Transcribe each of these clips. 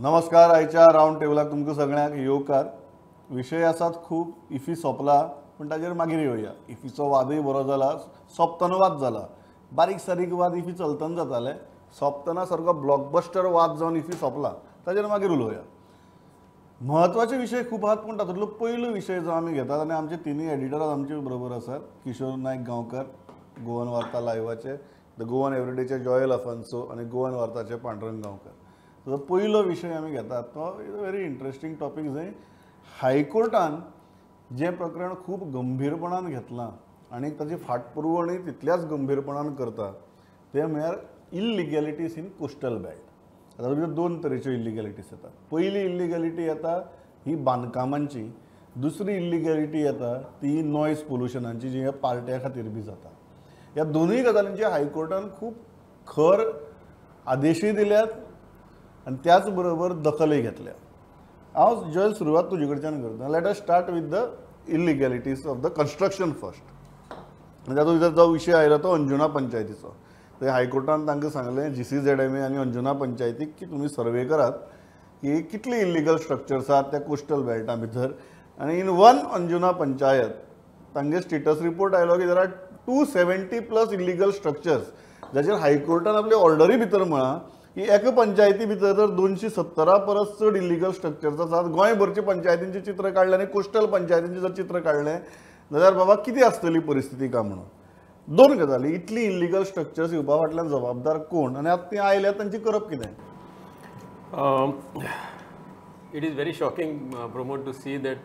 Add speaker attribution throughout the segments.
Speaker 1: नमस्कार. आयच्या रावंड टेबलाक तुमकां सगळ्यांक येवकार. विशय आसात खूब. इफी सोंपला पूण ताजेर मागीर येवया. इफीचो वादूय बरो जाला, सोंपतना वाद जाला, बारीक सारीक वाद इफी चलतना जाताले, सोंपतना सारको ब्लॉकबस्टर वाद जावन इफी सोंपला, ताजेर मागीर उलोवया. म्हत्वाचे विशय खूब आहात पूण तातूंतलो पयलो विशय जो आमी घेतात आनी आमचे तिनूय एडिटरां आमचे बरोबर आसात, किशोर नायक गांवकर गोवन वार्ता लायव्हाचे, the Goan एवरीडेचे जॉयल अफान्सो आनी गोवन वार्ताचे पांडुरंग गांवकर. तो पयलो विशय आमी घेतात तो is a very interesting topic, जंय हायकोर्टान जें प्रकरण खूब गंभीरपणान घेतलां आनी ताची फाटपुरवणूय तितल्याच गंभीरपणान करता, तें म्हळ्यार इल्लिगॅलिटीज इन कोस्टल बेल्ट. आतां भितर दोन तरेच्यो इल्लिगॅलिटीज येतात. पयली इल्लिगॅलिटी येता ही बांदकामांची, दुसरी इल्लिगॅलिटी येता ती नॉयज पोल्युशनाची, जी ह्या पार्ट्या खातीर बी जाता. ह्या दोनूय गजालींचे हायकोर्टान खूब खर आदेशूय दिल्यात आनी त्याच बरोबर दखलूय घेतल्या. हांव जॉयल सुरवात तुजे कडच्यान करता. Let us start with the illegalities of the construction first. तातूंत भितर जो विशय आयलो तो अंजुना पंचायतीचो. थंय हायकोर्टान तांकां सांगलें GCZMA आनी अंजुना पंचायतीक की तुमी सर्वे करात की कितली इल्लिगल स्ट्रक्चर्स आहात त्या कोस्टल बेल्टा भितर. आनी इन वन अंजुना पंचायत तांगे स्टेटस रिपोर्ट आयलो की there are 270+ illegal structures, जाचेर हायकोर्टान आपले ऑर्डरी भितर म्हळां की एका पंचायती भितर जर 270 परस चड इल्लिगल स्ट्रक्चर्स आसात, गोंयभरचे पंचायतींचें चित्र काडलें आनी कोस्टल पंचायतींचें जर चित्र काडलें जाल्यार बाबा कितें आसतली परिस्थिती काय म्हणून. दोन गजाली, इतली इल्लिगल स्ट्रक्चर्स येवपा फाटल्यान जबाबदार कोण आनी आतां ती आयल्या तांची करप कितें?
Speaker 2: It is very shocking Pramod to see that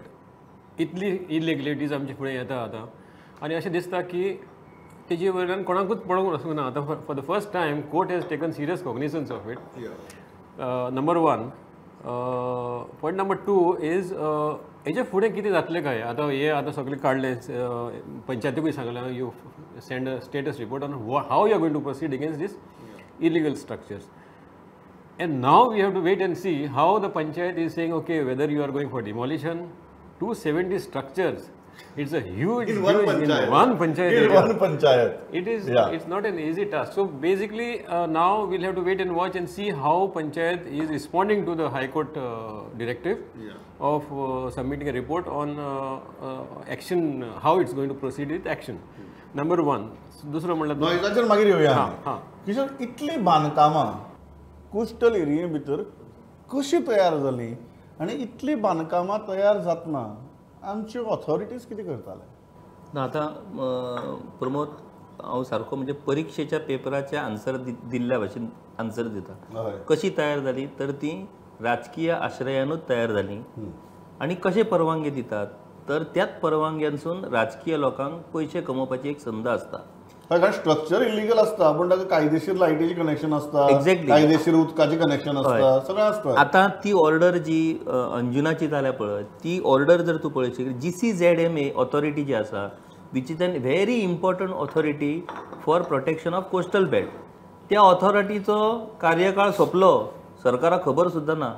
Speaker 2: इतली इलिगलिटीज आमचे फुडें येता आतां आनी अशें दिसता की तेजे वयल्यान कोणाकूच पळोवंक वचूंक ना. आतां for the first time court has taken serious cognizance of it, number one. Point number two is हेजे फुडें कितें जातलें काय? आतां हे आतां सगळें काडलें, पंचायतीकूय सांगलां you send a status report on how you are going to proceed against this illegal structures. And now we have to wait and see how the panchayat is saying, okay, whether you are going for demolition, 270 structures, it's a huge,
Speaker 1: in one
Speaker 2: huge
Speaker 1: panchayat.
Speaker 2: In one panchayat.
Speaker 1: In
Speaker 2: area.
Speaker 1: One panchayat.
Speaker 2: It is,
Speaker 1: yeah.
Speaker 2: It's not an easy task. So basically now we'll have to wait and watch and see how panchayat is responding to the High Court directive of submitting a report on action, how it's going to proceed with action. Number one. दुसरो म्हणल्यार
Speaker 1: नॉयजाचेर मागीर येवया. किशोर, इतली बांदकामां coastal एरिये भितर कशी तयार जाली आनी इतली बांदकामां तयार जातना आमच्यो ऑथॉरिटीज कितें करताले?
Speaker 3: ना आतां प्रमोद, हांव सारको म्हणजे परिक्षेच्या पेपराचे आन्सर दिल्ल्या भाशेन आन्सर दिता. कशी तयार जाली तर ती राजकीय आश्रयानूच तयार जाली. आनी कशे परवानगी दितात तर त्याच परवानग्यांसून राजकीय लोकांक पयशे कमोवपाची एक संद आसता.
Speaker 1: कारण स्ट्रक्चर इलिगल आसता पूण ताका कायदेशीर लायटीचें कनेक्शन आसता,
Speaker 3: एक्झॅक्टली
Speaker 1: कायदेशीर उदकाचें कनेक्शन आसता, सगळें आसता.
Speaker 3: आतां ती ऑर्डर जी अंजुनाची जाल्या पळय, ती ऑर्डर जर तूं पळयशी GCZMA authority जी आसा, which is an very important authority for protection of coastal belt, त्या ऑथॉरिटीचो कार्यकाळ सोंपलो, सरकाराक खबर सुद्दां ना.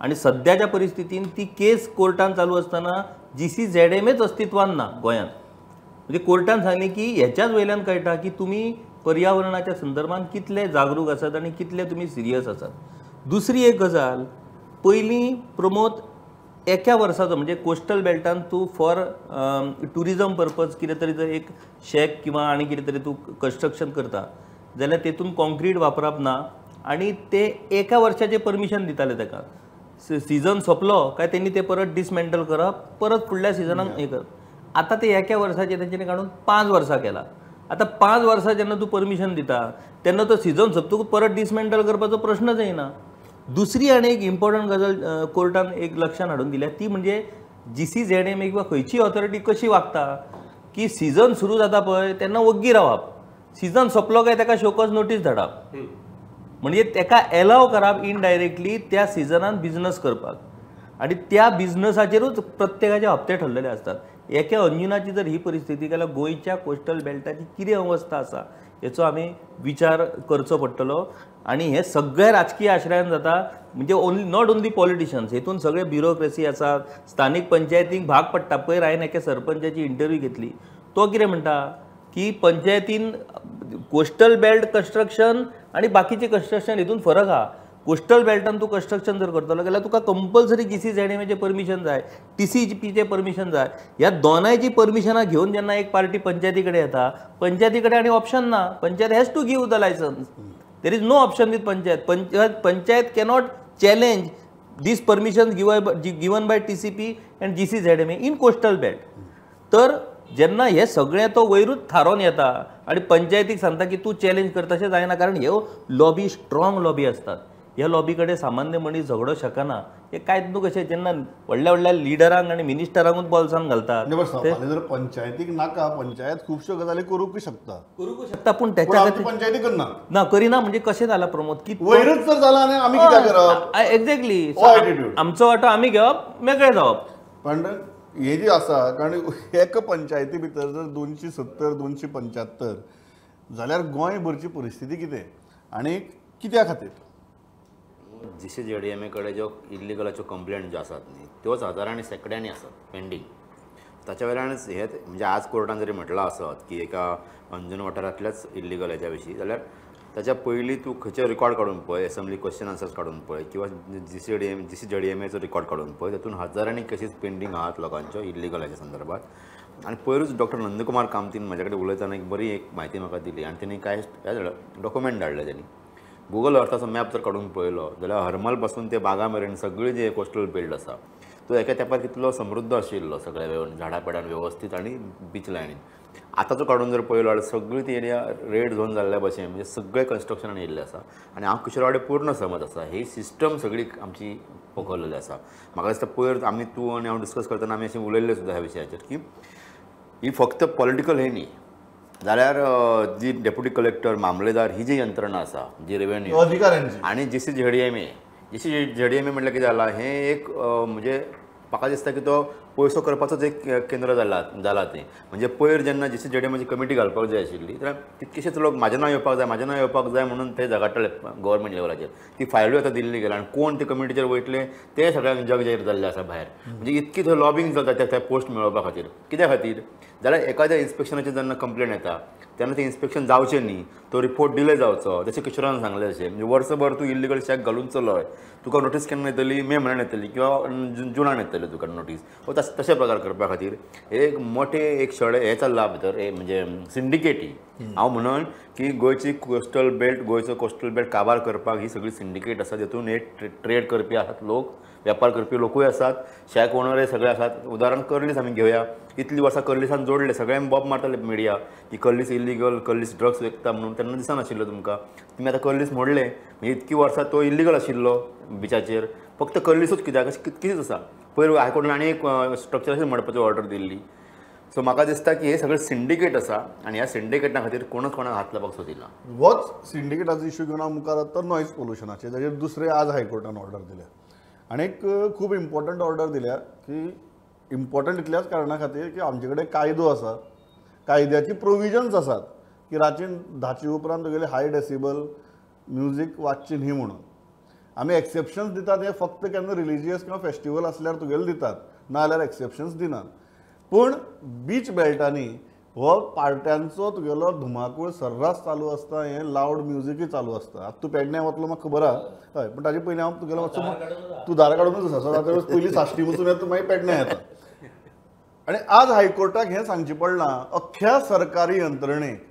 Speaker 3: आनी सद्याच्या परिस्थितीन ती केस कोर्टान चालू आसतना GCZMAच अस्तित्वान ना गोंयांत. म्हणजे कोर्टान सांगलें की ह्याच्याच वयल्यान कळटा की तुमी पर्यावरणाच्या संदर्भात कितले जागरूक आसात आनी कितले तुमी सिरियस आसात. दुसरी एक गजाल, पयलीं प्रमोद एका वर्साचो म्हणजे कोस्टल बेल्टान तूं फॉर ट्युरिजम पर्पज कितें तरी जर एक शॅक किंवा आनी कितें तरी तूं कन्स्ट्रक्शन करता जाल्यार तेतून कॉन्क्रीट वापरप ना आनी ते एका वर्साचें परमिशन दिताले ताका. सिजन सोंपलो काय तेणी ते परत डिसमेंटल करप, परत फुडल्या सिजनाक हें करप. आतां ते एका वर्साचें तेंच्यांनी काडून 5 वर्सां केला. आतां 5 वर्सां जेन्ना तूं परमिशन दिता तेन्ना तो सिजन सोंपतकूच परत डिसमेंटल करपाचो प्रश्नच येना. दुसरी आनी एक इम्पॉर्टंट गजाल कोर्टान एक लक्षान हाडून दिल्या ती म्हणजे GCZMA किंवा खंयची ऑथॉरिटी कशी वागता की सिजन सुरू जाता पळय तेन्ना वग्गी रावप, सिजन सोंपलो काय ताका शोकॉज नोटीस धाडप, म्हणजे ताका एलाव करप इनडायरेक्टली त्या सिजनान बिजनस करपाक. आनी त्या बिजनसाचेरूच प्रत्येकाचे हप्ते ठरलेले आसतात. एका अंजुनाची जर ही परिस्थिती जाल्यार गोंयच्या कोस्टल बेल्टाची कितें अवस्था आसा हेचो आमी विचार करचो पडटलो. आनी हे सगळे राजकीय आश्रयान जाता, म्हणजे ओनली not only politicians, हेतून सगळे ब्युरोक्रेसी आसा, स्थानीक पंचायतींक भाग पडटा. पयर हांवें एका सरपंचाची इंटरव्यू घेतली, तो कितें म्हणटा की पंचायतीन कोस्टल बेल्ट कन्स्ट्रक्शन आनी बाकीचें कन्स्ट्रक्शन हितून फरक आहा. कोस्टल बेल्टान तूं कन्स्ट्रक्शन जर करतलो जाल्यार तुका कंपल्सरी GCZMA permission जाय, TCPचें परमिशन जाय. ह्या दोनायची परमिशनां घेवन जेन्ना एक पार्टी पंचायती कडेन येता, पंचायती कडेन आनी ऑप्शन ना. Panchayat has to give the licence. There is no option with panchayat. Panchayat cannot challenge these permissions given by TCP and GCZMA in coastal belt. तर जेन्ना हे सगळें तो वयरूच थारोवन येता आनी पंचायतीक सांगता की तूं चॅलेंज कर, तशें जायना. कारण ह्यो लॉबी स्ट्रॉंग लॉबी आसतात. ह्या लॉबी कडेन सामान्य मनीस झगडो शकना. हे कांय न्हू कशें जेन्ना व्हडल्या व्हडल्या लिडरांक आनी मिनिस्टरांकूच बोल्सांक घालतात.
Speaker 1: जर पंचायतीक नाका, पंचायत खुबश्यो गजाली करूंक शकता,
Speaker 3: करूंक शकता, पूण त्याच्या खातीर
Speaker 1: पंचायती करना
Speaker 3: ना, करिना. म्हणजे कशें जालां प्रमोद की
Speaker 1: वयरूच जर जाला आनी आमी कित्याक करप?
Speaker 3: एक्झॅक्टली, आमचो वांटो आमी घेवप, मेकळे जावप.
Speaker 1: पण हे जी आसा, कारण एका पंचायती भितर जर 270 275 जाल्यार गोंयभरची परिस्थिती कितें आनी कित्या खातीर?
Speaker 4: GCZMA कडेन ज्यो इल्लिगलाच्यो कंप्लेंट ज्यो आसात न्ही त्योच हजारांनी शेंकड्यांनी आसात पेंडींग. ताच्या वयल्यानच हे म्हणजे आज कोर्टान जरी म्हटलां आसत की एका अंजुना वाठारांतल्याच इल्लिगल हेच्या विशीं, जाल्यार ताच्या पयलीं तूं खंयचे रिकॉर्ड काडून पळय, एसेंब्ली क्वेश्चन आन्सर्स काडून पळय किंवा GCZMAचो रिकॉर्ड काडून पळय, तातूंत हजारांनी केसीस पेंडींग आहात लोकांच्यो इल्लिगलाच्या संदर्भात. आनी पयरूच डॉक्टर नंदकुमार कामतीन म्हज्या कडेन उलयतना एक बरी एक म्हायती म्हाका दिली आनी तेणी कांय डॉक्युमेंट धाडले. तेणी गुगल अर्थाचो मॅप जर काडून पळयलो जाल्यार हरमल पासून ते बागा मेरेन सगळी जे कोस्टल बेल्ट आसा तो एका तेंपार कितलो समृद्ध आशिल्लो, सगळ्या झाडां पेडान वेवस्थीत आनी बीच लायनीन. आतांचो काडून जर पळयलो जाल्यार सगळी ती एरिया रेड झोन जाल्ल्या भशेन, म्हणजे सगळें कन्स्ट्रक्शनान येयल्लें आसा. आनी हांव किशोरा कडेन पूर्ण सहमत आसा, ही सिस्टम सगळी आमची पोखरलेली आसा. म्हाका दिसता पयर आमी तूं आनी हांव डिस्कस करतना आमी अशें उलयल्लें सुद्दां ह्या विशयाचेर की ही फक्त पॉलिटिकल हें न्ही, जाल्यार जी डेप्युटी कलेक्टर, मामलेदार ही जी यंत्रणा आसा, जी रेवेन्यू
Speaker 1: अधिकाऱ्यांची
Speaker 4: आनी GCZMA म्हटल्यार कितें जालां, हें एक म्हणजे म्हाका दिसता की तो पयसो करपाचोच एक केंद्र जाला तें. म्हणजे पयर जेन्ना GCZMAची कमिटी घालपाक जाय आशिल्ली जाल्यार कितकेशेच लोक म्हाजें नांव येवपाक जाय, म्हाजें नांव येवपाक जाय म्हणून ते झगडटाले गव्हर्मेंट लेवलाचेर. ती फायलूय आतां दिल्ली गेल्या आनी कोण ते कमिटीचेर वयतले ते सगळ्यांक जग जाहीर जाल्लें आसा भायर. म्हणजे इतकी थंय लॉबींग चलता त्या पोस्ट मेळोवपा खातीर. कित्या खातीर जाल्यार एखाद्या इन्स्पेक्शनाचेर जेन्ना कंप्लेन येता तेन्ना तें इन्स्पेक्शन जावचें न्ही, तो रिपोर्ट डिले जावचो, जशें किशोरान सांगलें तशें. म्हणजे वर्सभर तूं इल्लिगल शॅक घालून चलय, तुका नोटीस केन्ना येतली, मे म्हयन्यान येतली किंवा जुनान येतली तुका नोटीस. हो तशे प्रकार करपा खातीर एक मोठे एक शळे हें चल्लां भितर, म्हणजे सिंडिकेटी. हांव म्हणून की गोंयची कोस्टल बेल्ट, गोंयचो कोस्टल बेल्ट काबार करपाक ही सगळी सिंडिकेट आसा, जेतून हे ट्रेड करपी आसात लोक, वेपार करपी लोकूय आसात, शॅक ओनरय सगळे आसात. उदाहरण कर्लीस आमी घेवया, इतली वर्सां कर्लिसान जोडले, सगळ्यांक बॉब मारताले मिडिया की कर्लीस इल्लिगल, कर्लीस ड्रग्स विकता म्हणून, तेन्ना दिसनाशिल्लें तुमकां. तुमी आतां कर्लीस मोडले, म्हणजे इतकी वर्सां तो इल्लिगल आशिल्लो बिचाचेर. फक्त कर्लिसूच कित्याक, अशें कितकेंच आसा. पयर हायकोर्टान आनी एक स्ट्रक्चर मोडपाची ऑर्डर दिल्ली. सो म्हाका दिसता की हे सगळें सिंडिकेट आसा आनी ह्या सिंडिकेटा खातीर कोणूच कोणाक हात लावपाक सोदिना.
Speaker 1: होच सिंडिकेटाचो इश्यू घेवन हांव मुखार वता नॉयज पोल्युशनाचेर, ताचेर दुसरे आज हायकोर्टान ऑर्डर दिल्या आनी एक खूब इम्पॉर्टंट ऑर्डर दिल्या की इम्पॉर्टंट इतल्याच कारणा खातीर की आमचे कडेन कायदो आसा, कायद्याची प्रोविजन्स आसात की रातीन 10 उपरांत तुगेले हाय डेसिबल म्युजीक वाजची न्ही म्हणून. आमी एक्सेप्शन्स दितात, हे फक्त केन्ना रिलिजियस किंवा फेस्टिवल आसल्यार तुगेले दितात, ना जाल्यार एक्सेप्शन्स दिनात. पूण बीच बेल्टांनी हो पार्ट्यांचो तुगेलो धुमाकूळ सर्रास चालू आसता, हें लावड म्युजिकूय चालू आसता. आतां तूं पेडण्यां वतलो म्हाका खबर आहा, हय, पूण ताजे पयलीं हांव तुगेलो मातसो तूं दारां काडूनच आसा, सो आतां पयलीं साश्टी वचून येता, तूं मागीर पेडण्यां येता. आनी आज हायकोर्टाक हें सांगचें पडलां अख्ख्या सरकारी यंत्रणेक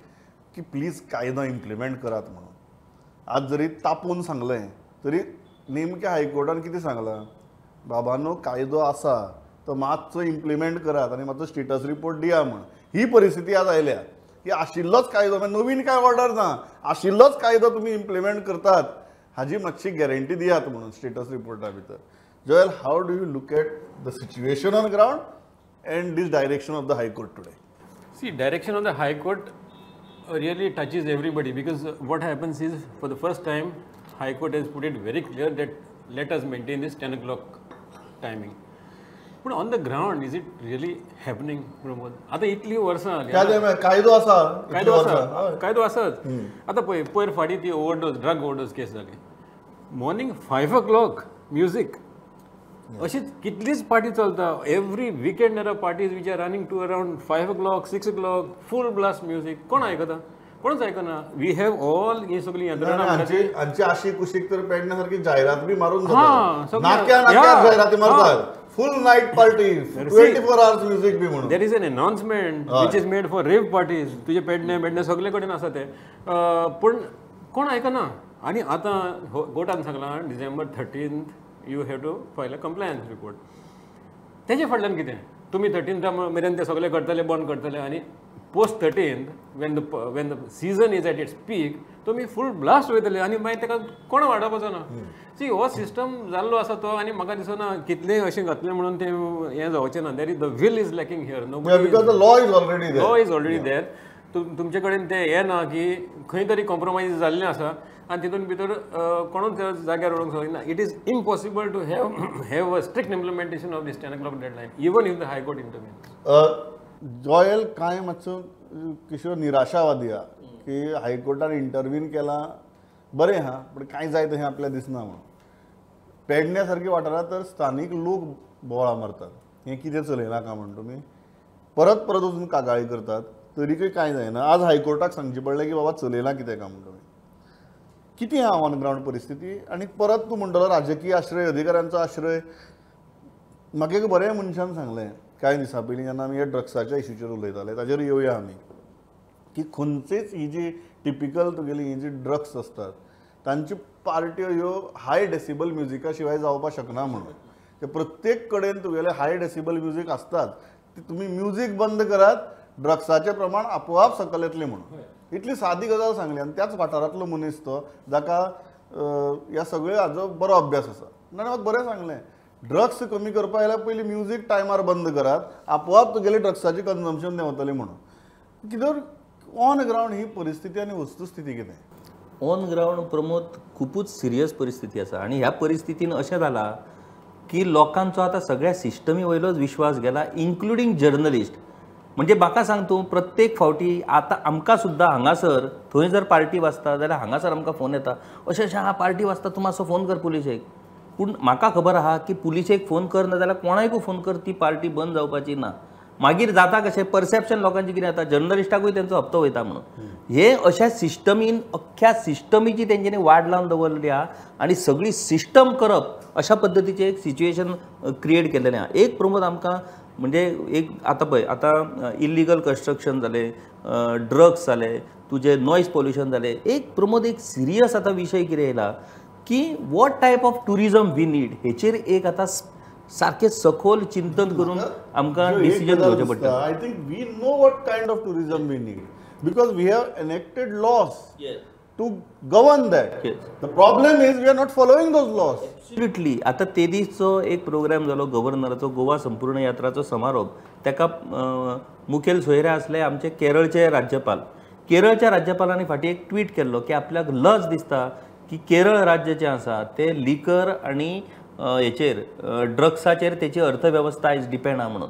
Speaker 1: की प्लीज कायदो इम्प्लिमेंट करात म्हणून. आज जरी तापोवन सांगलें तरी नेमकें हायकोर्टान कितें सांगलां, बाबांनो कायदो आसा तो मातसो इम्प्लिमेंट करात आनी मातसो स्टेटस रिपोर्ट दिया म्हण. ही परिस्थिती आज आयल्या की आशिल्लोच कायदो, म्हणजे नवीन काय ऑर्डर ना, आशिल्लोच कायदो तुमी इम्प्लिमेंट करतात हाजी मातशी गॅरंटी दियात म्हणून स्टेटस रिपोर्टा भितर. Joel, how do you look at the situation on ground and this direction of the high court today?
Speaker 2: See, direction of the high court really touches everybody, because what happens is, for the first time high court has put it very clear that let us maintain this 10 o'clock timing. But on the ground, is it really happening, Pramod? आतां इतली वर्सां
Speaker 1: कायदो आसा, कायदो आसा,
Speaker 2: कायदो आसाच. आतां पळय, पयर फाटीं ती ओवरडोज, ड्रग ओवरडोज केस जाली. मॉर्निंग 5 o'clock music, अशीच कितलीच पार्टी चलता. Every weekend there are parties which are running to around 5 o'clock, 6 o'clock, full blast music. कोण आयकता? कोणच आयकना. We have all ही सगळी यंत्रणा
Speaker 1: हांची आशी कुशीक तर पेडण्या सारखी जायरात बी मारून नाक्या नाक्या जायराती मारतात, full night party, 24 hours music बी म्हणून.
Speaker 2: There is an announcement which is made for rave parties. तुजे पेडणे बेडणे सगळे कडेन आसा ते, पूण कोण आयकना. आनी आतां कोर्टान सांगलां December 13 you have to file a compliance report. तेजे फाटल्यान कितें, तुमी 13 मेरेन ते सगळे करतले, बंद करतले, आनी post 13 when the season is at its peak तुमी फूल ब्लास्ट वयतले आनी मागीर ताका कोण वाडोवपाचो ना. सी हो सिस्टम जाल्लो आसा तो, आनी म्हाका दिसना कितलेंय अशें घातलें म्हणून तें हें जावचें ना. There is the will is lacking here. No,
Speaker 1: because the law is already there.
Speaker 2: Law is already there. तुमचे कडेन तें हें ना की खंय तरी कॉम्प्रोमायज जाल्लें आसा आनी तितून भितर कोणूच जाग्यार उडोवंक शकना. It is impossible to have a strict implementation of this 10 o'clock deadline even if the high court intervenes.
Speaker 1: Joel कांय मातसो किशोर निराशावादी आहा की हायकोर्टान इंटरवीन केलां बरें आहा, पूण कांय जाय तशें आपल्याक दिसना म्हणून. पेडण्या सारक्या वाठारांत तर स्थानीक लोक बोवाळ मारतात, हें कितें चलयना काय म्हण तुमी परत परत वचून कागाळी करतात, तरीकय कांय जायना. आज हायकोर्टाक सांगचें पडलें की बाबा चलयलां कितें काय म्हण तुमी. कितें आहा ऑन ग्रावंड परिस्थिती? आनी परत तूं म्हणटलो राजकीय आश्रय, अधिकाऱ्यांचो आश्रय. म्हाका एक बरें मनशान सांगलें कांय दिसां पयलीं जेन्ना आमी ह्या ड्रग्साच्या इशूचेर उलयताले, ताजेर येवया आमी, की खंयचेच ही जी टिपिकल तुगेली ही जी ड्रग्स आसतात तांच्यो पार्ट्यो ह्यो हाय डेसिबल म्युजिका शिवाय जावपाक शकना म्हणून. ते प्रत्येक कडेन तुगेले हाय डेसिबल म्युजीक आसतात, ती तुमी म्युजीक बंद करात, ड्रग्साचें प्रमाण आपोआप सकयल येतलें म्हणून. इतली सादी गजाल सांगली. आनी त्याच वाठारांतलो मनीस तो, जाका ह्या सगळ्या हाजो बरो अभ्यास आसा, ताणें म्हाका बरें सांगलें, ड्रग्स कमी करपा जाल्यार पयलीं म्युजीक टायमार बंद करात, आपोआप तुगेली ड्रग्साची कन्जम्पशन देंवतली म्हणून. कित्याक ऑन ग्रावंड ही परिस्थिती आनी वस्तुस्थिती कितें?
Speaker 3: ऑन ग्रावंड प्रमोद खुबूच सिरियस परिस्थिती आसा, आनी ह्या परिस्थितीन अशें जालां की लोकांचो आतां सगळ्या सिस्टमी वयलोच विश्वास गेला, इन्क्लुडींग जर्नलिस्ट. म्हणजे म्हाका सांग तूं, प्रत्येक फावटी आतां आमकां सुद्दां हांगासर थंय जर पार्टी वाजता जाल्यार हांगासर आमकां फोन येता, अशें अशें आहा पार्टी वाजता, तूं मातसो फोन कर पुलिशेक. पूण म्हाका खबर आहा की पुलिशेक फोन कर ना जाल्यार कोणाकूय फोन कर, ती पार्टी बंद जावपाची ना. मागीर जाता कशें, परसेप्शन लोकांचें कितें जाता, जर्नलिस्टाकूय तेंचो हप्तो वयता म्हणून. हे अशा सिस्टमीन अख्ख्या सिस्टमीची तेंच्यांनी वाड लावन दवरलेली आहा आनी सगळी सिस्टम करप अशा पद्दतीचें एक सिच्युएशन क्रिएट केल्लेलें आहा. एक प्रमोद आमकां म्हणजे एक आतां पळय, आतां इल्लिगल कन्स्ट्रक्शन जालें, ड्रग्स जाले, तुजें नॉयज पोल्युशन जालें. एक प्रमोद एक सिरियस आतां विशय कितें येयला की what type of tourism we need, हेचेर एक आतां सारकें सखोल चिंतन करून आमकां डिसिजन घेवचें पडटा.
Speaker 1: I think we know what kind of tourism we need because we have enacted laws to govern that. The problem is we are not following those laws.
Speaker 3: Absolutely. आतां ते दीसचो एक प्रोग्राम जालो गव्हर्नराचो, गोवा संपूर्ण यात्राचो समारोप, ताका मुखेल सोयरे आसले आमचे केरळचे राज्यपाल. केरळच्या राज्यपालांनी फाटीं एक ट्वीट केल्लो की आपल्याक लज दिसता की केरळ राज्य जें आसा तें लिकर आनी हेचेर ड्रग्साचेर तेची अर्थवेवस्था आयज डिपेंड आहा म्हणून.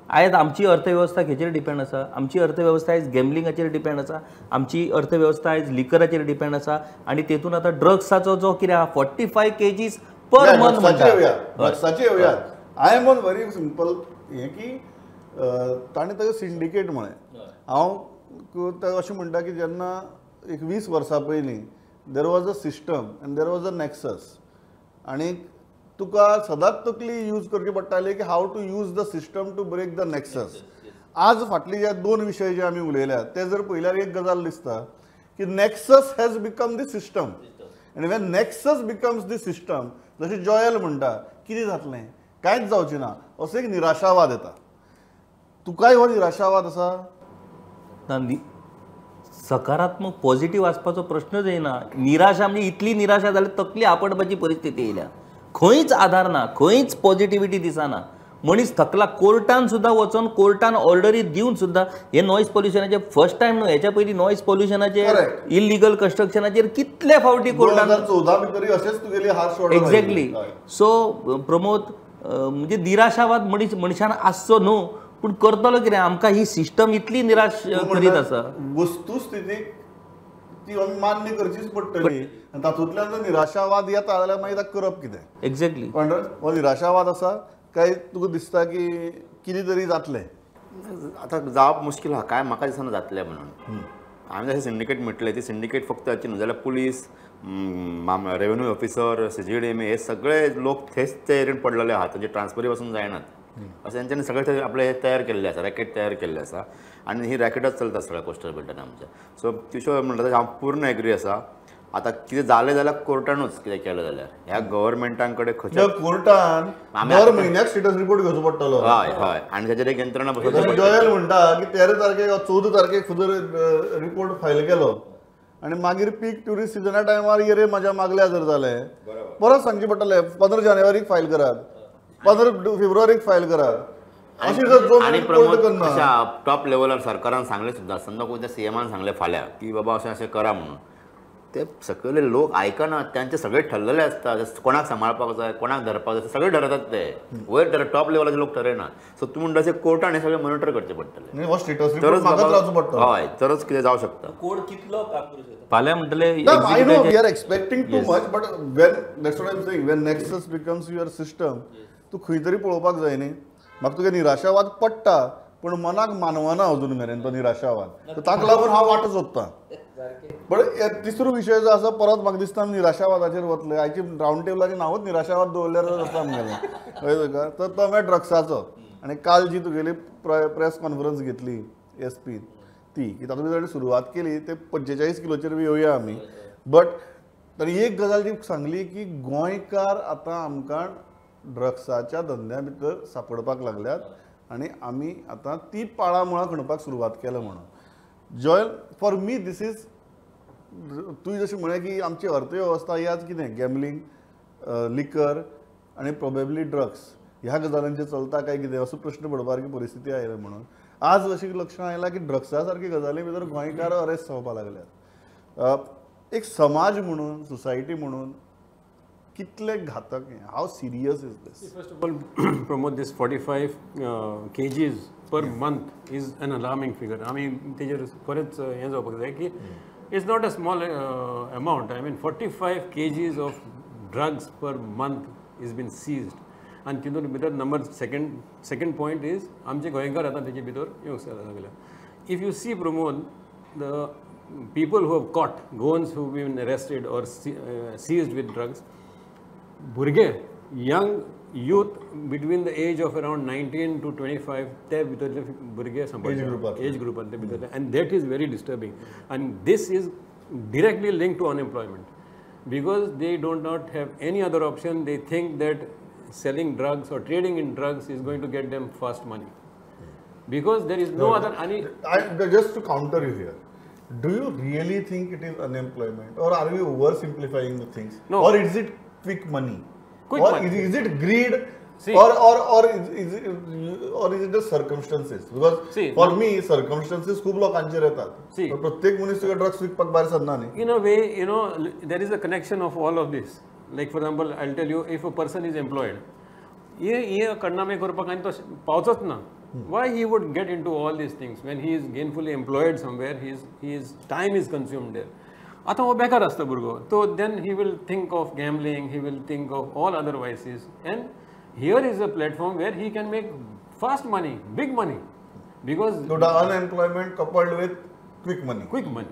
Speaker 3: आयज आमची अर्थवेवस्था हेचेर डिपेंड आसा, आमची अर्थवेवस्था आयज गॅमलिंगाचेर डिपेंड आसा, आमची अर्थवेवस्था आयज लिकराचेर डिपेंड आसा, आनी तेतून आतां ड्रग्साचो जो कितें आहा 45 kgs per month म्हणटा.
Speaker 1: ड्रग्साचे येवया. I am on very simple हें की ताणें ताका सिंडिकेट म्हळें. हांव अशें म्हणटा की जेन्ना एक 20 वर्सां पयलीं there was a system and there was a nexus, आनी तुका सदांच तकली यूज करची पडटाली की how to use the system to break the nexus. आज फाटली जे दोन विशय जे आमी उलयल्यात ते जर पळयल्यार एक गजाल दिसता की nexus has become the system, आनी when nexus becomes the system, जशें जॉयल म्हणटा कितें जातलें, कांयच जावचें ना, असो एक निराशावाद येता. तुकाय हो निराशावाद आसा?
Speaker 3: ना, सकारात्मक पॉझिटिव्ह आसपाचो प्रश्नच येना. निराशा म्हणजे इतली निराशा जाली तकली आपडपाची परिस्थिती येयल्या, खंयच आधार ना, खंयच पॉझिटिव्हिटी दिसना, मनीस थकला. कोर्टान सुद्दां वचोन कोर्टान ऑर्डरी दिवन सुद्दां हे नॉयज पोल्युशनाचे फर्स्ट टायम न्हू, हेच्या पयलीं नॉयज पोल्युशनाचेर, इलिगल कन्स्ट्रक्शनाचेर कितले फावटी कोर्टान एक्झॅक्टली. सो प्रमोद म्हणजे निराशावाद मनीस मनशान आसचो न्हू, पूण करतलो कितें, आमकां ही सिस्टम इतली निराश करीत आसा.
Speaker 1: वस्तुस्थितीक ती आमी मान्य करचीच पडटली, आनी तातूंतल्यान जर निराशावाद येता जाल्यार मागीर ताका करप कितें?
Speaker 3: एक्झॅक्टली.
Speaker 1: पण हो निराशावाद आसा काय तुका दिसता की कितें तरी जातलें?
Speaker 4: आतां जावप मुश्कील आहा, काय म्हाका दिसना जातलें म्हणून. आमी जशें सिंडिकेट म्हटलें ती सिंडिकेट फक्त हाची न्हू जाल्यार police, revenue officer, CGDMA हे सगळे लोक थंयच ते एरियेन पडलेले आहात, तांचे ट्रान्सफरी पासून जायनात अशें तेंच्यांनी सगळें ते आपलें हे तयार केल्लें आसा, रॅकेट तयार केल्लें आसा आनी ही रॅकेटच चलता सगळ्या कोस्टल बेल्टान आमच्या. सो किशोर म्हणटा हांव पूर्ण एग्री आसा. आतां कितें जालें जाल्यार कोर्टानूच कितें केलें जाल्यार ह्या गव्हर्मेंटां कडेन खंयच्या
Speaker 1: कोर्टान दर म्हयन्याक स्टेटस रिपोर्ट घेवचो पडटलो.
Speaker 4: हय हय, आनी ताचेर एक यंत्रणा बसोवची.
Speaker 1: जॉयल म्हणटा की 13 तारखेक 14 तारखेक सुद्दां रिपोर्ट फायल केलो आनी मागीर पीक ट्युरिस्ट सिजना टायमार ये म्हाज्या मागल्या जर जालें परत सांगचें पडटलें 15 जानेवारीक फायल करात, 15 फेब्रुवारीक फायल करात.
Speaker 4: आनी प्रमोद अशा टॉप लेवलार सरकारान सांगलें सुद्दां, समजा कोण सीएमान सांगलें फाल्यां की बाबा अशें अशें करा म्हणून, ते सकयले लोक आयकनात, तांचे सगळे ठरलेले आसता, कोणाक सांबाळपाक जाय कोणाक धरपाक जाय सगळे ठरतात ते वयर टॉप लेवलाचे लोक ठरयनात. सो तूं म्हणटा कोर्टान हे सगळें मॉनिटर करचें पडटलें, हय, तरच कितें जावं शकता.
Speaker 3: कोर्ट कितलो काम करूं शकता फाल्यां म्हणटले.
Speaker 1: I know we are expecting too much, but when that's what I am saying, when nexus becomes your system, तूं खंय तरी पळोवपाक जाय न्ही. म्हाका तुगे निराशावाद पडटा पूण मनाक मानवना अजून मेरेन तो निराशावाद, ताका लागून हांव वाट सोदतां. पण तिसरो विशय जो आसा परत म्हाका दिसता आमी निराशावादाचेर वतले. आयची रावंड टेबलाचें नांवूच निराशावाद दवरल्यार जाता आमगेलें, कळ्ळें तुका. तर तो मागीर ड्रग्साचो. आनी काल जी तुगेली प्रेस कॉन्फरन्स घेतली एस पीन ती की तातूंत ताणें सुरवात केली ते 45 किलोचेर बी येवया आमी. बट ताणें एक गजाल जी सांगली की गोंयकार आतां आमकां ड्रग्साच्या धंद्या भितर सापडपाक लागल्यात आनी आमी आतां ती पाळां मुळां खणपाक सुरवात केल्या म्हणून. Joel, for me this is, तुवें जशें म्हळें की आमची अर्थवेवस्था ही आज कितें गॅमलिंग, लिकर आनी प्रोबेबली ड्रग्स ह्या गजालींचेर चलता काय कितें असो प्रश्न पडपा सारकी परिस्थिती आयल्या म्हणून. आज अशी लक्षणां आयला की ड्रग्सा सारकी गजाली भितर गोंयकार अरेस्ट जावपाक लागल्यात. एक समाज म्हणून, सोसायटी म्हणून कितले घातक हें, how serious is this?
Speaker 2: First of all Pramod, this 45 kgs per month is an alarming figure. आमी तेजेर खरेंच हें जावपाक जाय की it's not a small amount. I mean 45 kgs of drugs per month is been seized. आनी तितून भितर नंबर सेकंड पॉयंट is आमचे गोंयकार आतां तेजे भितर येवंक लागल्या. If you see Pramod, the people who have caught, Goans who been arrested or seized with drugs, भुरगे, young youth between the age of around 19 to 25 ते भितरले भुरगे सांबाळटा एज ग्रुपांतले भितरले, and that is very disturbing. And this is directly link to unemployment because they don't not have any other option. They think that selling drugs or trading in drugs is going to get them fast money because there is no other.
Speaker 1: Just to counter you here, do you really think it is unemployment or are we oversimplifying the things?
Speaker 2: No.
Speaker 1: Or is it quick money?
Speaker 2: Quick
Speaker 1: or
Speaker 2: money.
Speaker 1: Is it greed?
Speaker 2: See,
Speaker 1: or is it the circumstances? Because
Speaker 2: see,
Speaker 1: for me circumstances खूब लोकांचेर येतात. प्रत्येक मनीस तुका drugs विकपाक भायर सरना न्ही.
Speaker 2: In a way, you know, there is a connection of all of this. Like for example, I'll tell you, if a person is employed, हे कडनामे करपाक आनी तो पावचोच ना. Why he would get into all these things when he is gainfully employed somewhere? His time is consumed there. आतां हो बेकार आसता भुरगो, तो then he will think of gambling, he will think of all other vices, and here is a platform where he can make fast money, big money, because
Speaker 1: so the unemployment coupled with quick money.
Speaker 2: Quick money.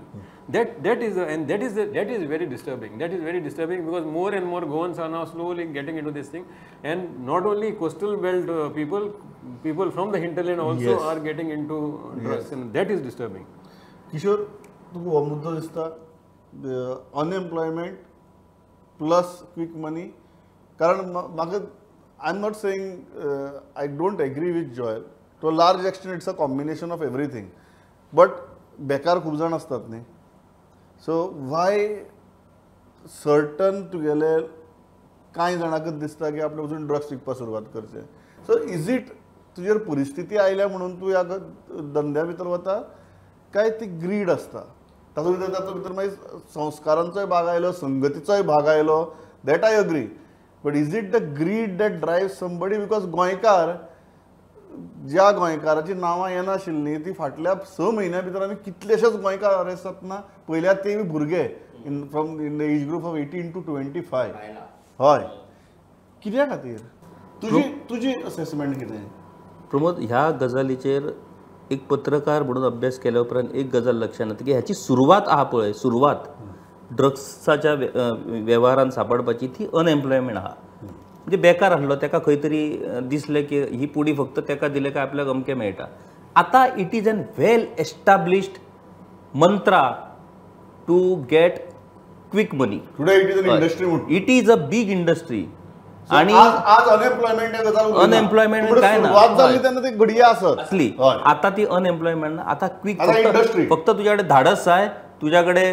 Speaker 2: That is very disturbing. That is very disturbing because more and more Goans are now slowly getting into this thing, and not only coastal belt people, people from the hinterland also are getting into drugs, and that is disturbing.
Speaker 1: Kishore, तुका हो मुद्दो दिसता unemployment plus quick money? कारण म्हाका, I am not saying I don't agree with Joel to a large extent, it's a combination of everything, but बेकार खूब जाण आसतात न्ही. सो वाय सर्टन तुगेले कांय जाणांकच दिसता की आपणे वचून ड्रग्स विकपाक सुरवात करचें. सो is it तुजेर परिस्थिती आयल्या म्हणून तूं ह्या धंद्या भितर वता काय ती ग्रीड आसता? तातूंत भितर तातूंत भितर मागीर संस्कारांचोय भाग आयलो, संगतीचोय भाग आयलो, that I agree. But is it the greed that drive somebody? Because गोंयकार, ज्या गोंयकाराची नांवां येनाशिल्लीं ती फाटल्या 6 म्हयन्या भितर आमी कितलेशेच गोंयकार अरेस्ट जातना पयल्यात, ते बी भुरगे in from in the age group of 18 to 25. हय, कित्या खातीर? तुजी तुजी असेसमेंट कितें?
Speaker 3: प्रमोद, ह्या गजालीचेर एक पत्रकार म्हणून अभ्यास केल्या उपरांत एक गजाल लक्षात येता की ह्याची सुरवात आहा पळय, सुरवात ड्रग्साच्या वेव्हारान सापडपाची ती अनएम्प्लॉयमेंट आहा. म्हणजे बेकार आसलो ताका खंय तरी दिसलें की ही पुडी फक्त ताका दिले काय आपल्याक अमकें मेळटा. आतां it is an well established mantra to get quick money.
Speaker 1: Today it is an industry.
Speaker 3: It is a big industry. आणि
Speaker 1: आज अनएम्प्लॉयमेंट
Speaker 3: अनएम्प्लॉयमेंट काय ना असली आता ती अनएम्प्लॉयमेंट आता क्विक फक्त तुझ्याकडे धाडस जाय, तुझ्याकडे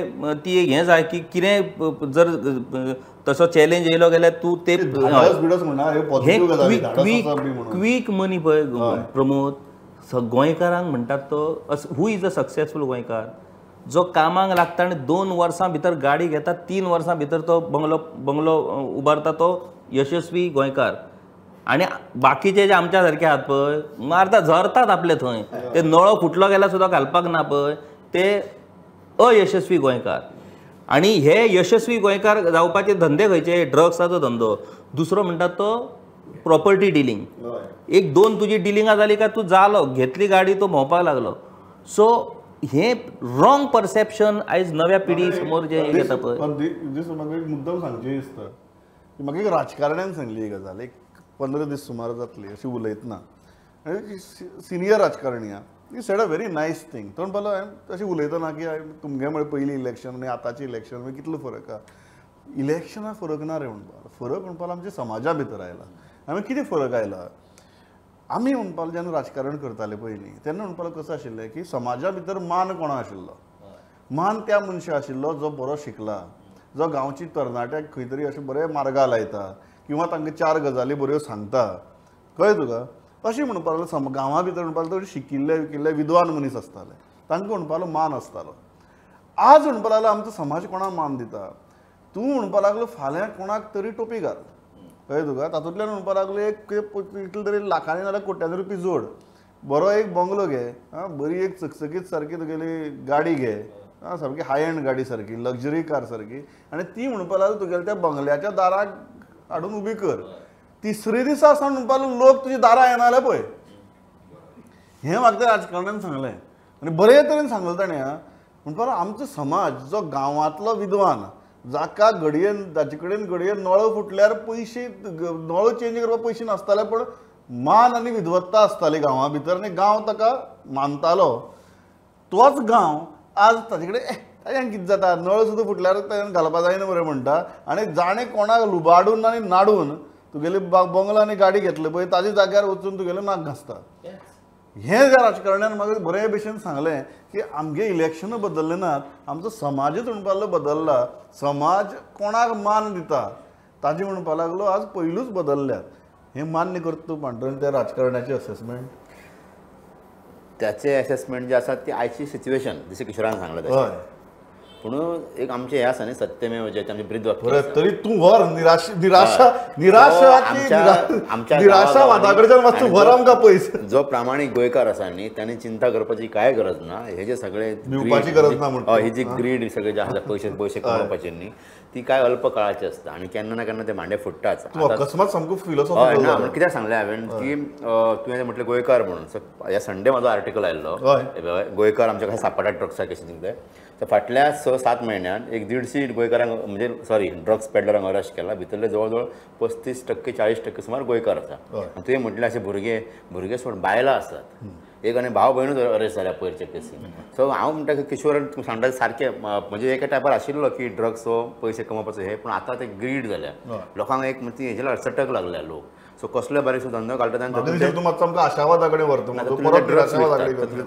Speaker 3: ती हें जाय की कितें जर तसो चॅलेंज येयलो गेल्यार तूं ते क्विक मनी. पळय प्रमोद, गोंयकारांक म्हणटात तो who is a successful गोंयकार जो कामाक लागता आनी 2 वर्सां भितर गाडी घेता, 3 वर्सां भितर तो बंगलो बंगलो उबारता, तो यशस्वी गोंयकार. आनी बाकीचे जे आमच्या सारके आहात पळय मारता झरतात आपले थंय, ते नळो फुटलो गेल्यार सुद्दां घालपाक ना पळय, ते अयशस्वी गोंयकार. आनी हे यशस्वी गोंयकार जावपाचे धंदे खंयचे? ड्रग्साचो धंदो, दुसरो म्हणटात तो प्रॉपर्टी डिलींग. एक 2 तुजी डिलिंगां जाली काय तूं जालो, घेतली गाडी तो भोंवपाक लागलो. सो हे रॉंग परसेप्शन आयज नव्या पिढी समोर जे येता पळय.
Speaker 1: म्हाका एक मुद्दम सांगचें दिसता की म्हाका एक राजकारण्यान सांगली ही गजाल, एक 15 दीस सुमार जातली अशी उलयतना, सिनियर राजकारणी आहा, he said a very nice thing. तो म्हणपालो हांवें अशें उलयतना की तुमगे म्हळें पयलीं इलेक्शन आनी आतांचें इलेक्शन मागीर कितलो फरक आहा. इलेक्शनाक फरक ना रे म्हणपाक, फरक म्हणपाक आमच्या समाजा भितर आयला. आमी कितें फरक आयला? आमी म्हणपाक जेन्ना राजकारण करताले पयलीं तेन्ना म्हणपाक कसो आशिल्लें की समाजा भितर मान कोणा आशिल्लो? मान त्या मनशा आशिल्लो जो बरो शिकला, जो गांवची तरणाट्याक खंय तरी अशें बरें मार्गा लायता किंवा तांकां 4 गजाली बऱ्यो सांगता, कळ्ळें तुका? अशें म्हणपाक लागलो गांवा भितर म्हणपाक लागलो शिकिल्ले विकिल्ले विद्वान मनीस आसताले, तांकां म्हणपाक लागलो मान आसतालो. आज म्हणपाक लागलो आमचो समाज कोणाक मान दिता? तूं म्हणपाक लागलो फाल्यां कोणाक तरी टोपी घाल, कळ्ळें तुका? तातूंतल्यान म्हणपाक लागलो एक कितले तरी लाखांनी नाल्यार कोट्यांनी रुपया जोड, बरो एक बंगलो घे, आं बरी एक चकचकीत सारकी तुगेली गाडी घे, आं सारकी हाय एंड गाडी सारकी लक्झरी कार सारकी, आनी ती म्हणपाक लागलो तुगेल्या त्या बंगल्याच्या दाराक हाडून उबी कर. तिसरे दिसा सावन म्हणपाक लागलो लोक तुजी दारां येना जाल्यार पळय. हें म्हाका त्या राजकारण्यान सांगलें आनी बरे तरेन सांगलें ताणें. आं म्हणपाक लागलो आमचो समाज जो गांवांतलो विद्वान जाका घडयेन ताचे कडेन घडये नळो फुटल्यार पयशे नळो चेंज करपाक पयशे नासताले, पण मान आनी विद्वत्ता आसताली गांवा भितर आनी गांव ताका मानतालो. तोच गांव आज ताचे कडेन ताज्यान कितें जाता, नळ सुद्दां फुटल्यार ताज्यान घालपा जायना मरे म्हणटा, आनी जाणें कोणाक लुबाडून आनी नाडून तुगेली बंगलो आनी गाडी घेतली पळय ताज्या जाग्यार वचून तुगेलें नाक घासता. हें ज्या राजकारण्यान म्हाका बरे भशेन सांगलें की आमगे इलेक्शनां बदल्ले नात, आमचो समाजूच म्हणपाक लागलो बदल्ला. समाज कोणाक मान दिता ताजें म्हणपाक लागलो आज पयलूच बदल्ल्यात. हें मान्य करता तूं पांडुरंग त्या राजकारण्याचें असेसमेंट?
Speaker 4: त्याचे असेसमेंट जे आसा ती आयची सिच्युएशन जशें किशोरान सांगलें तशें. पूण एक आमचें हें आसा न्ही सत्यमेव जयते आमचें ब्रीद वाक्य,
Speaker 1: तरी तूं व्हर निराशा निराशा निराशा निराशावादा कडच्यान मातसो व्हर आमकां पयस.
Speaker 4: जो प्रामाणीक गोंयकार आसा न्ही ताणें चिंता करपाची कांय गरज ना. हे जे सगळे
Speaker 1: भिवपाची गरज ना म्हणटा,
Speaker 4: ही जी ग्रीड सगळे जे आसा पयशे पयशे कमोवपाचे न्ही ती काय अल्प काळाची आसता आनी केन्ना ना केन्ना ते मांडे फुट्टाच.
Speaker 1: अकस्मात सामको फिलोसॉफी
Speaker 4: ना म्हणून कित्याक सांगलें हांवें की तुवें म्हटलें गोंयकार म्हणून. ह्या संडे म्हाजो आर्टिकल आयिल्लो गोंयकार आमच्या कशें सापडटा ड्रग्सा कशें कितें. तर फाटल्या 6-7 म्हयन्यान एक 150 गोंयकारांक म्हणजे सॉरी ड्रग्स पेडलरांक अरेस्ट केला. भितरले जवळ जवळ 35% 40% सुमार गोंयकार आसा. आनी तुवें म्हटलें अशें भुरगे भुरगे सोड बायलां आसात, एक आनी भाव भयणूच अरेस्ट जाल्या पयरच्या केसीन. सो हांव म्हणटा की किशोरान तूं सांगता सारकें म्हणजे एका टायपार आशिल्लो की ड्रग्स हो पयशे कमोवपाचो हें, पूण आतां ते ग्रीड जाल्या लोकांक, एक म्हणजे हेजे चटक लागल्या लोक. सो कसलो बारीकसो धंदो काडटा आनी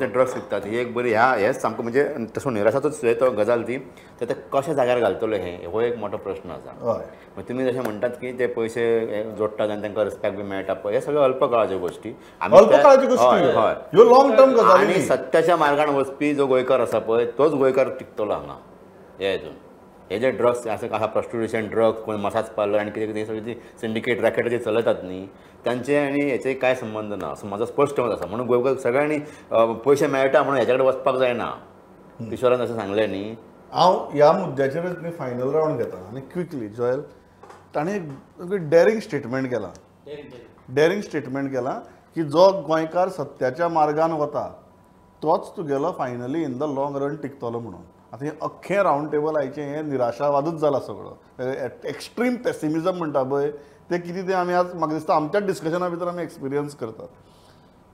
Speaker 4: ते ड्रग्स विकतात. ही एक बरी ह्या हेच सामको म्हणजे तसो निराशाचोच तो गजाल ती तर ते कशा जाग्यार घालतलो हें हो एक मोठो प्रश्न आसा. मागीर तुमी जशें म्हणटात की ते पयशे जोडटात आनी तांकां रिस्पेक्ट बी मेळटा पळय, हे सगळ्यो अल्प काळाच्यो गोश्टी. हय,
Speaker 1: लॉंग टर्म गजाली.
Speaker 4: आनी सत्याच्या मार्गान वचपी जो गोंयकार आसा पळय तोच गोंयकार टिकतलो हांगा. हे हितून हे जे ड्रग्स आसा आसा प्रॉस्टिट्युशन ड्रग्स कोण मसाज पार्लर आनी कितें कितें सगळी ती सिंडिकेट रॅकेट जे चलयतात न्ही तांचे आनी हेचे कांय संबंद ना असो म्हाजो स्पश्ट मत आसा. म्हणून गोंयकार सगळ्यांनी पयशे मेळटा म्हणून हेच्या कडेन वचपाक जायना. किशोरान अशें सांगलें न्ही.
Speaker 1: हांव ह्या मुद्द्याचेरच न्ही फायनल रावंड घेता आनी क्विकली जॉयल ताणें एक डॅरिंग स्टेटमेंट केलां, डॅरिंग स्टेटमेंट केलां की जो गोंयकार सत्याच्या मार्गान वता तोच तुगेलो finally in the long run टिकतलो म्हणून. आतां हें अख्खें रावंड टेबल आयचें हें निराशावादूच जाला सगळो, एक्स्ट्रीम पेसिमिजम म्हणटा पळय तें कितें तें आमी आज म्हाका दिसता आमच्याच डिस्कशना भितर आमी एक्सपिरियन्स करतात.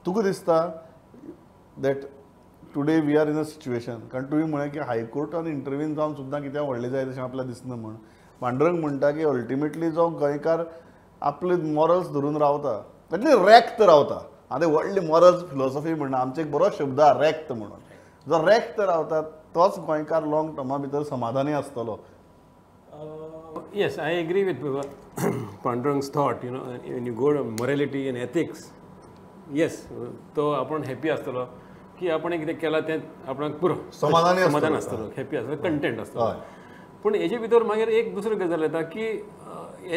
Speaker 1: तुका दिसता that today we are in a situation, कारण तुवें म्हळें की हायकोर्टान इंटरवीन जावन सुद्दां कित्याक व्हडलें जाय तशें आपल्याक दिसना म्हण. पांडुरंग म्हणटा की अल्टिमेटली जो गोंयकार आपले मॉरल्स धरून रावता, एटलीस्ट रॅक्त रावता, आतां व्हडली मॉरल्स फिलॉसॉफी म्हणना, आमचो एक बरो शब्द आहा रॅक्त म्हणून, जो रॅक्त रावता तोच गोंयकार लॉंग टर्मा भितर समाधानी आसतलो.
Speaker 2: Yes, I agree with Pandurang's thought, you know, when you go to morality and ethics, yes, तो आपण हॅपी आसतलो की आपण कितें केलां तें आपणाक पुरो,
Speaker 1: समाधानी
Speaker 2: समाधान आसतलो, हॅपी आसतलो, कंटेंट आसतलो. पूण हेजे भितर मागीर एक दुसरी गजाल येता की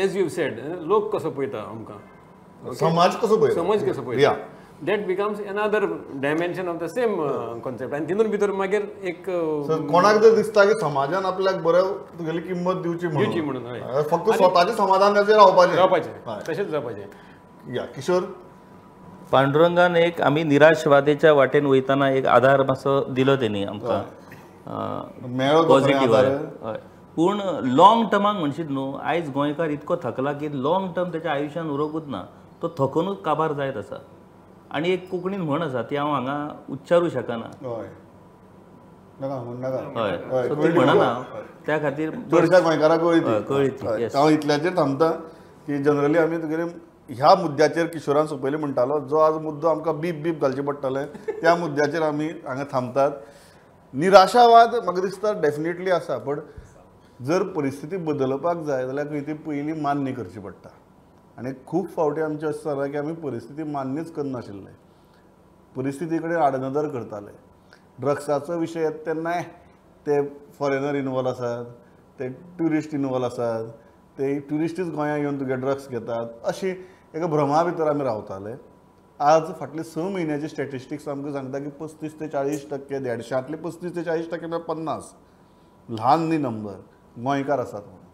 Speaker 2: एज you said, लोक कसो पळयता आमकां,
Speaker 1: समाज कसो पळयता,
Speaker 2: समाज कसो पळयता, that becomes another dimension of the same concept. आनी तितून भितर मागीर एक
Speaker 1: कोणाक जर दिसता की समाजान आपल्याक बरें तुगेली किंमत दिवची म्हणून, फक्त स्वताचे समाधानाचेर रावपाचें,
Speaker 2: रावपाचें तशेंच जावपाचें.
Speaker 1: या किशोर,
Speaker 3: पांडुरंगान एक आमी निराशवादेच्या वाटेन वयतना एक आधार मातसो दिलो तेणी आमकां, पॉझिटीव. हय, पूण लॉंग टर्माक म्हणशीत न्हू, आयज गोंयकार इतको थकला की लॉंग टर्म तेच्या आयुश्यान उरोकूच ना, तो थकूनच काबार जायत आसा. आनी एक कोंकणीन म्हण आसा ती हांव हांगा उच्चारू शकना,
Speaker 1: हय,
Speaker 3: सो ती म्हणना, त्या खातीर
Speaker 1: चडश्या गोंयकाराक
Speaker 3: कळ्ळी ती.
Speaker 1: हांव इतल्याचेर थांबता की जनरली आमी तुगेले ह्या मुद्द्याचेर किशोरान सोंपयले म्हणटालो, जो आज मुद्दो आमकां बीप बीप घालचें पडटलें त्या मुद्द्याचेर आमी हांगा थांबतात. निराशावाद म्हाका दिसता डेफिनेटली आसा, पण जर परिस्थिती बदलपाक जाय जाल्यार खंय ती पयलीं मान्य करची पडटा. आनी खूब फावटी आमचें अशें जालां की आमी परिस्थिती मान्यच करनाशिल्ले, परिस्थिती कडेन आडनदर करताले. ड्रग्साचो विशय येता तेन्नाय ते फॉरेनर इनवॉल्व आसात, ते ट्युरिस्ट इनवॉल्व आसात, ते ट्युरिस्टूच गोंयांत येवन तुगे ड्रग्स घेतात, अशी एका भ्रमा भितर आमी रावताले. आज फाटले 6 म्हयन्याचे स्टॅटिस्टिक्स आमकां सांगता की 35 ते 40%, 150तले 35 ते 40% म्हळ्यार 50, ल्हान न्ही नंबर गोंयकार आसात म्हणून.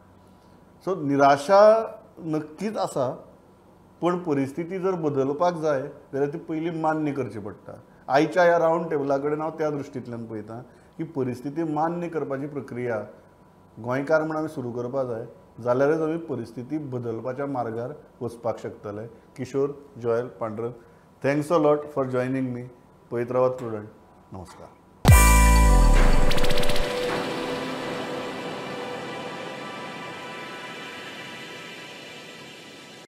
Speaker 1: सो निराशा नक्कीच आसा, पण परिस्थिती जर बदलपाक जाय जाल्यार ती पयलीं मान्य करची पडटा. आयच्या ह्या रावंड टेबला कडेन हांव त्या दृश्टींतल्यान पळयता की परिस्थिती मान्य करपाची प्रक्रिया गोंयकार म्हूण आमी सुरू करपाक जाय, जाल्यारच आमी परिस्थिती बदलपाच्या मार्गार वचपाक शकतले. Kishore, Joel, Pandurang, thanks a lot for joining me. पळयत रावात प्रुडंट. नमस्कार.